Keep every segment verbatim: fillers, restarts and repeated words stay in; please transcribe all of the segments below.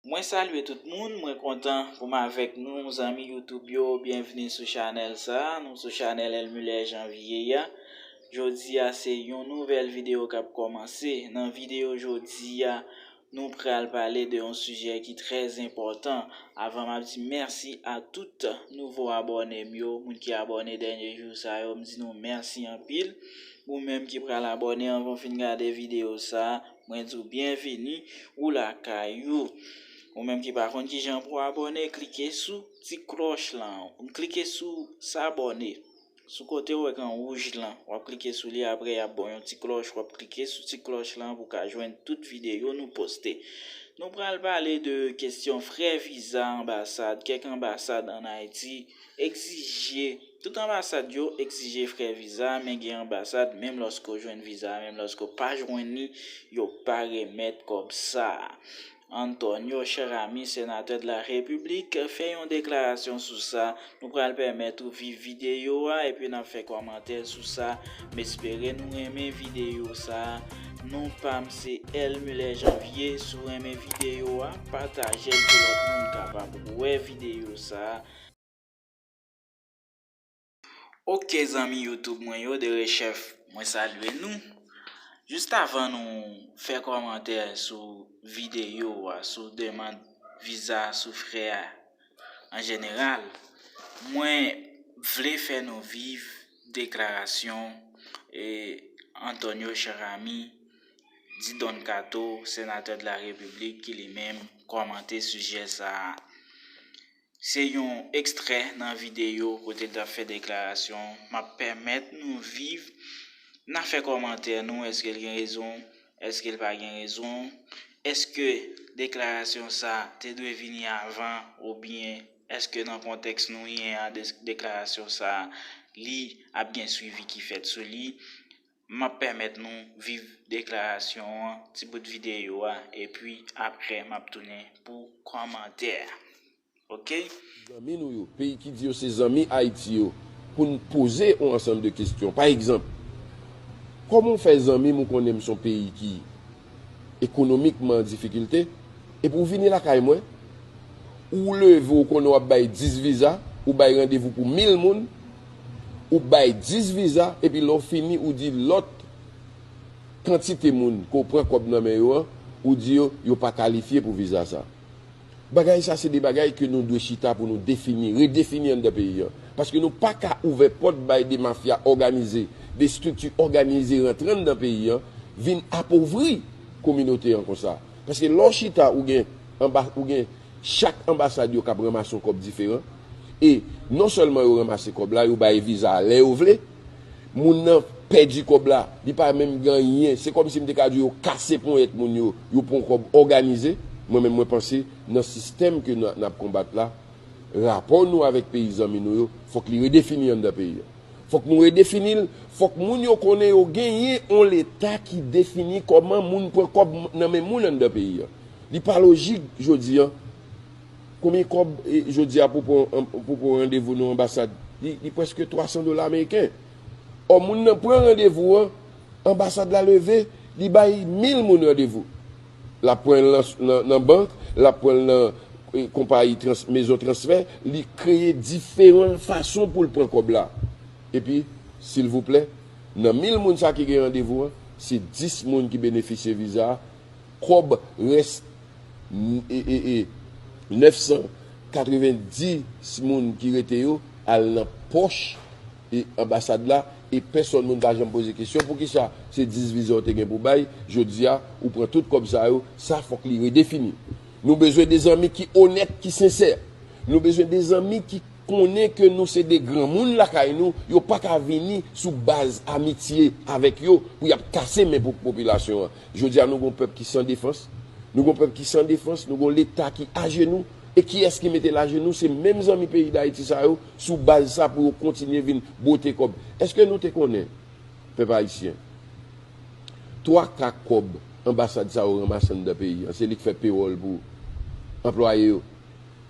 Mwen salye tout moun, mwen kontan pou m avèk nou, zanmi YouTube yo, byenvni sou chanèl sa, nou sou chanèl Elmuller Janvier a. Jodi a se yon nouvèl videyo k ap kòmanse. Nan videyo jodi a, nou pral pale de yon sijè ki trè enpòtan. Avan m ap di mèsi a tout nouvo abòne m yo, moun ki abòne dènye jou sa yo, m di nou mèsi anpil. Ou menm ki pral abòne anvan w fin gade videyo sa, mwen di w byenvini, ou lakay ou. Ou menm ki pa konn kijan pou w abòne, klike sou ti klòch lan, klike sou s'abonner. Sou kote ou wè kan wouj lan, w ap klike sou li, apre y ap ba w yon ti klòch, w ap klike sou ti klòch lan pou w ka jwenn tout videyo nou poste. Nou pral pale de kesyon frè viza anbasad. Kèk anbasad ann Ayiti egzije, tout anbasad yo egzije frè viza, men gen anbasad, menm lòske w jwenn viza, menm lòske w pa jwenn li, yo pa remèt kòb sa a. Antonio Cheramy, senatè de la Repiblik, fè yon deklarasyon sou sa. Nou pral pèmèt ou viv videyo a, epi n ap fè kòmantè sou sa. M espere nou renmen videyo sa. Non pa m se Elmuller Janvier. Si w renmen videyo a, pataje l pou lòt moun kapab wè videyo sa. Oke, zanmi YouTube mwen yo, de rechèf, mwen salye nou. Jis avan nou fè kòmantè sou videyo a, sou demann viza sou frè a an jeneral, mwen vle fè nou viv deklarasyon, e, Antonio Cheramy, dit Don Kato, senatè de la Repiblik, ki li menm kòmante sijè sa a. Se yon ekstrè nan videyo kote l t ap fè deklarasyon. M ap pèmèt nou viv, n a fè kòmantè nou, èske l gen rezon, èske l pa gen rezon, èske deklarasyon sa a te dwe vini avan, oubyen èske nan kontèks nou ye a, de-, deklarasyon sa a, li ap gen swivi ki fèt sou li. M ap pèmèt nou viv deklarasyon an, ti bout videyo a, epi apre m ap tounen pou kòmantè. Oke? Zanmi nou yo, peyi ki di yo se zanmi Ayiti yo, pou n poze yon ansanm de kesyon. Pa egzanp, kòman w fè zanmi m ou konnen m se yon peyi ki ekonomikman an difikilte, epi w vini lakay mwen, ou leve, ou konnen w ap bay dis viza, ou bay randevou pou mil moun, ou bay dis viza, epi lè w fini, ou di lòt kantite moun ke w pran kòb nan men yo an, ou di yo, yo pa kalifye pou viza sa. Bagay sa se de bagay ke nou dwe chita pou nou defini, redefini anndan peyi an. Paske nou pa ka ouvè pòt bay de mafya òganize, de estrikti òganize rantre anndan peyi an, vin apovri kominote an konsa. Paske lè w chita, ou gen anba, ou gen chak anbasad yo k ap ranmase yon kòb diferan. E non sèlman yo ranmase kòb la, yo bay viza a lè yo vle. Moun nan pèdi kòb la, li pa menm gen anyen. Se kòmsi m te ka di yo kase ponyèt moun yo, yo pran kòb òganize. Mwen menm, mwen panse nan sistèm ke n, n ap konbat la, rapò nou avèk peyi zanmi nou yo, fòk li redefini anndan peyi an. Fòk nou redefini l, fòk moun yo konnen yo genyen yon Leta ki defini kòman moun pran kòb nan men moun anndan peyi an. Li pa lojik jodi an. Konbyen kòb, e, jodi a pou pran, pou pran randevou nan anbasad? Li, li prèske twa san dola ameriken. Ò, moun nan pran randevou an, anbasad la leve, li bay mil moun randevou. L ap pran l nan, nan, nan bank, l ap pran l nan, e, konpayi trans-, mezon transfè, li kreye diferan fason pou l pran kòb la. Epi, silvouplè, nan mil moun sa ki gen randevou an, se dis moun ki benefisye viza a, kòb rès, e, e, e, nèf san katrevendis moun ki rete yo al nan pòch, e, anbasad la, e pèsòn moun pa janm poze kesyon, poukisa se dis viza w te gen pou bay, jodi a, ou pran tout kòb sa yo, sa fòk li redefini. Nou bezwen de zanmi ki onèt, ki sensè. Nou bezwen de zanmi ki konnen ke nou se de granmoun lakay nou, yo pa ka vini sou baz amitye avèk yo pou y ap kase men pou popilasyon an. Jodi a, nou gon pèp ki san defans, nou gon pèp ki san defans, nou gon Leta ki ajenou, e kiyès ki mete l ajenou? Se menm zanmi peyi Dayiti sa yo, sou baz sa pou yo kontinye vin bwote kòb. Èske nou te konnen, pèp ayisyen, twa ka kòb anbasad sa yo ranmase anndan peyi an, se li k fè pewòl pou anplwaye yo?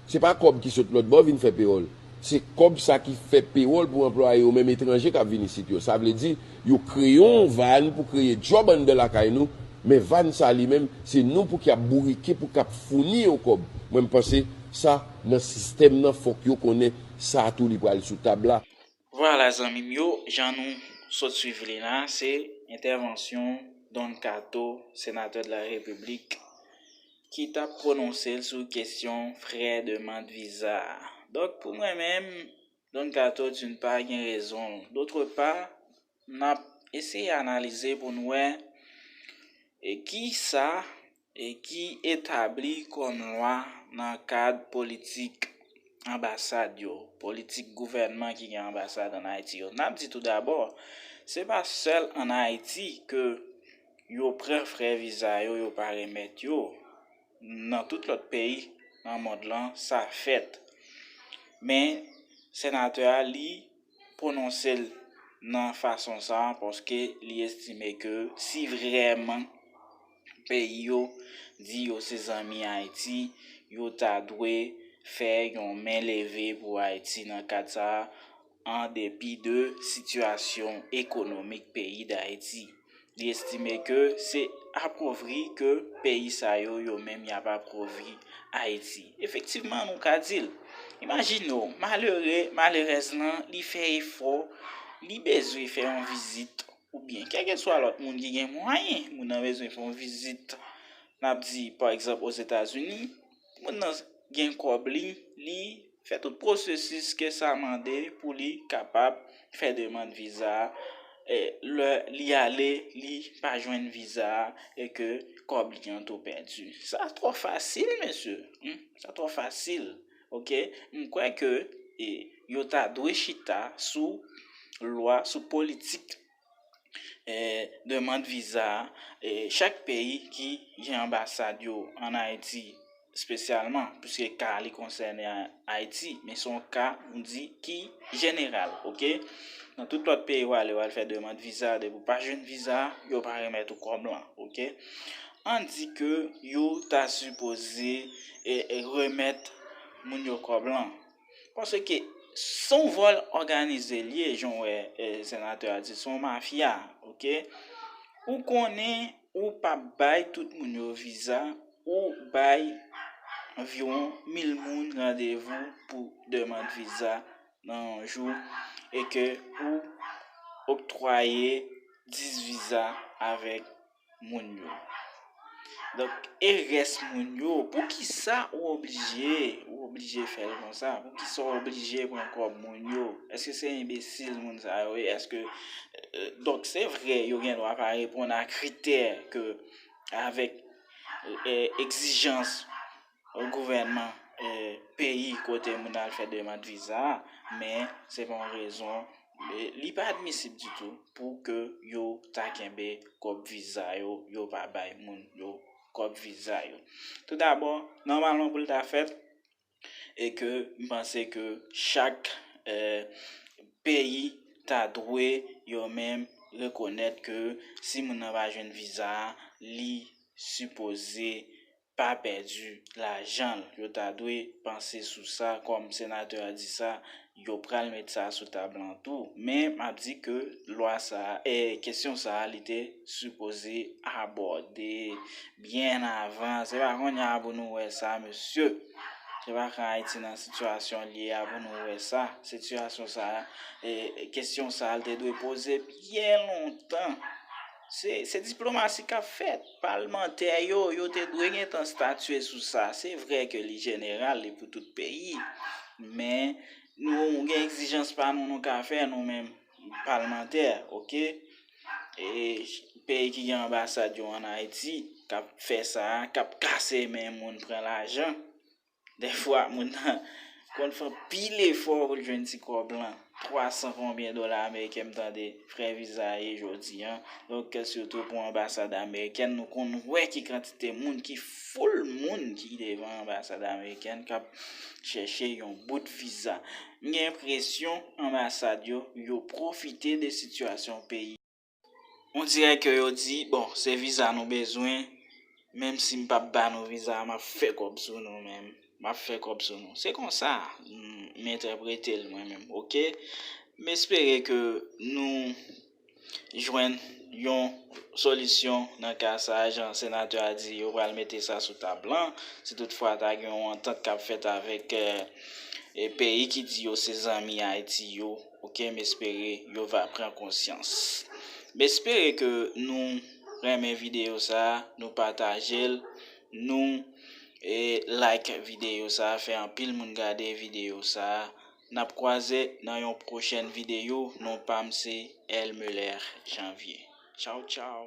Se pa kòb ki sot lòt bò vin fè pewòl. Se kòb sa ki fè pewòl pou anplwaye yo menm etranje k ap vin isit yo. Sa vle di, yo kreye yon vann pou kreye djòb anndan lakay nou, Men Vann sa li menm, se nou pou k ap bourike, pou k ap founi yo kòb. Mwen, m panse sa, nan sistèm nan, fòk yo konnen sa tou li pral sou tab la. Vwala, zanmi m yo, jan nou sot swiv li la, se entèvansyon Don Kato, senatè de la Repiblik, ki t ap pwononse l sou kesyon frè demann viza a. Donk, pou mwen menm, Don Kato, d'une part, gen rezon l. D'autre part, n ap eseye analize pou n wè e ki sa e ki etabli kòm lwa nan kad politik anbasad yo, politik gouvènman ki gen anbasad ann Ayiti yo. N ap di toudabò, se pa sèl ann Ayiti ke yo pran frè viza yo, yo pa remèt yo. Nan tout lòt peyi nan mond lan, sa fèt. Men, senatè a, li pwononse l nan fason sa a, paske li estime ke si vrèman peyi yo di yo se zanmi Ayiti, yo ta dwe fè yon men leve pou Ayiti nan kad sa a, an depi de sitiyasyon ekonomik peyi Dayiti. Li estime ke se apovri ke peyi sa yo, yo menm, y ap apovri Ayiti. Efektivman, nou ka di l. Imajine w, malere, malerèz lan, li fè efò, li bezwen fè yon vizit, oubyen kèlkeswa lòt moun ki gen mwayen, moun nan bezwen fè yon vizit, n ap di, pa egzanp, Ozetazini, moun nan gen kòb li, li fè tout pwosesis ke sa mande pou li kapab fè demann viza a. E, lè li ale, li pa jwenn viza a e ke kòb li an tou pèdi. Sa twò fasil, mesye. Hmm, sa twò fasil. Oke? M kwè ke e, yo ta dwe chita sou lwa, sou politik e, demann viza a. E, chak peyi ki gen anbasad yo ann Ayiti, espesyalman, piske ka a li konsène Ayiti, men se yon ka, nou di, ki jeneral, oke? Nan tout lòt peyi w ale, w al fè demann viza, depi w pa jwenn viza, yo pa remèt ou kòb lan, oke? Ann di ke yo ta sipoze e, e, remèt moun yo kòb lan. Paske se yon vòl òganize l ye, jan w wè e, senatè a di, se yon mafya, oke? Ou konnen ou p ap bay tout moun yo viza, ou bay anviwon mil moun randevou pou demann viza nan yon jou e ke ou oktwaye dis viza avèk moun yo. Donk, e rès moun yo, poukisa ou oblije, ou oblije fè l konsa? Poukisa ou oblije pran kòb moun yo? Èske se enbesil moun sa yo ye? Èske, e, donk, se vre, yo gen dwa pa reponn a kritè ke avèk e, egzijans gouvènman e, peyi kote moun al fè demann viza a, men se pa yon rezon, e, li pa admisib ditou pou ke yo ta kenbe kòb viza yo, yo pa bay moun yo kòb viza yo. Toudabò, nòmalman pou l ta fèt, e ke m panse ke chak e, peyi ta dwe yo menm rekonèt ke si moun nan pa jwenn viza a, li sipoze pa pèdi lajan l. Yo ta dwe panse sou sa, kòm senatè a di sa, yo pral met sa sou tab lan tou. Men, m ap di ke lwa sa a, e, kesyon sa a, li te sipoze abòde byen avan. Se pa kounye a pou nou wè sa, mesye. Se pa kan Ayiti nan sitiyasyon l ye a pou nou wè sa. Sitiyasyon sa a, e, kesyon sa a, l te dwe poze byen lontan. Se, se diplomasi k ap fèt. Palmantè yo, yo te dwe gentan statye sou sa. Se vre ke li jeneral, li pou tout peyi. Men, nou gen egzijans pa nou, nou ka fè nou menm palmantè, oke? E peyi ki gen anbasad yo ann Ayiti, k ap fè sa a, k ap kase men moun pran lajan. Dèfwa, moun nan konn fè anpil efò pou l jwenn ti kòb lan. Twa san konbyen dola ameriken m tande frè viza ye jodi a. Donk, sitou pou anbasad amerikèn, nou konn wè ki kantite moun, ki foul moun ki devan anbasad amerikèn k ap chèche yon bout viza. M gen enpresyon anbasad yo, yo pwofite de sitiyasyon peyi. On dirè ke yo di, bon, se viza nou bezwen, menm si m p ap ba nou viza a, m ap fè kòb sou nou menm. M ap fè kòb sou nou. Se konsa m, m entèprete l mwen menm, oke? M espere ke nou jwenn yon solisyon nan ka sa a, jan senatè a di yo pral mete sa sou tab lan. Si toutfwa ta gen yon antant k ap fèt avèk e, peyi ki di yo se zanmi Ayiti yo, oke, m espere yo va pran konsyans. M espere ke nou renmen videyo sa a, nou pataje l, nou e, like videyo sa a, fè anpil moun gade videyo sa a. N ap kwaze nan yon pwochèn videyo. Non pa m se Elmeler Janvier. Tchaw, tchaw.